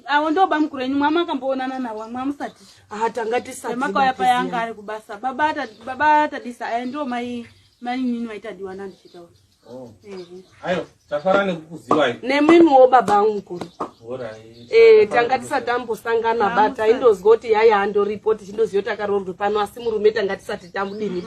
Avo ndo bamukuru enyu mwamakamboonana navo mwamusati. Ah, tanga tisati. Makauya paya anga ari kubasa. Baba baba Tadisa aya ndo mai mainini vaitadiwa nandichitaura. Oh. Ayo, tafara nekukuzivai. Nemimiwo baba angu mukuru. Eh, tanga tisati tambosangana ba taindozwa kuti yaya andoripo tichindoziva kuti akaroorwe pano asi murume tanga tisati tamudini.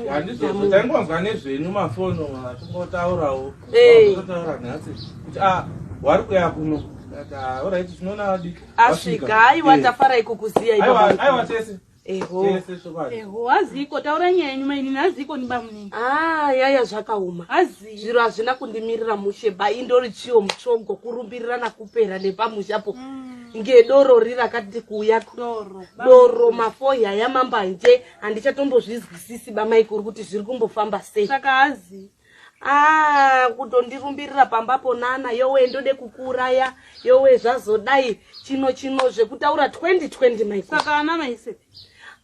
Handizvozvo taingonzwa nezvenyu mafono atingotaurawo. Eh. Taura nhasi kuti ah wari kuya kuno. Tati ah alright tinoona adi. Asvika aiwa Eh. tafarai kukuziyai Aiwa baba. aiwa tese. Eho. Tese chokwadi. Eho, haziko taura nyaya yenyu mainini haziko ni bamunini. Ah, yaya zvakaoma. Hazii. Zviro hazvina kundimirira mushe ba indori chiyo mutsvogo kurumbirirana kupera nepamushapo. Ngedoro rirakati kuuya Doro. doro mafoya yamambanje handichatombozvizwisisi bamaikuru kuti zviri kumbofamba sei. Saka hazii. Ah, kutondirumbirira pamba ponana yowe ndode kukuuraya yowe zvazodai chino chino zvekutaura 2020 maikuru. Saka ana maisepi.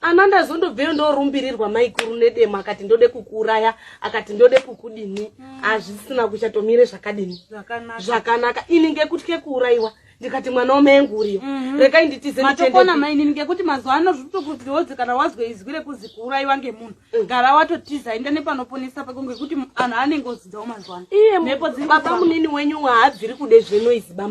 Ana ndazondobveyo ndorumbirirwa maikuru nedemo akati ndode kukuuraya akati ndode kukudini hazvisina kuchatomire zvakadini Zvakanaka. zvakanaka ini ngekutye kuurayiwa ndikati mwana wamaengu uriyo rekai nditize Matokona ndichiende mainini ngekuti mazuva ano zvitokuti kana wazwa izwi rekuzi kuurayiwa ngemunhu gara watotiza enda nepanoponesa pako ngekuti anhu ane ngozi dzawo mazuva ano. Iye Mhepo dziri baba kufamba. munini wenyu haabviri kude zvenoizi ba.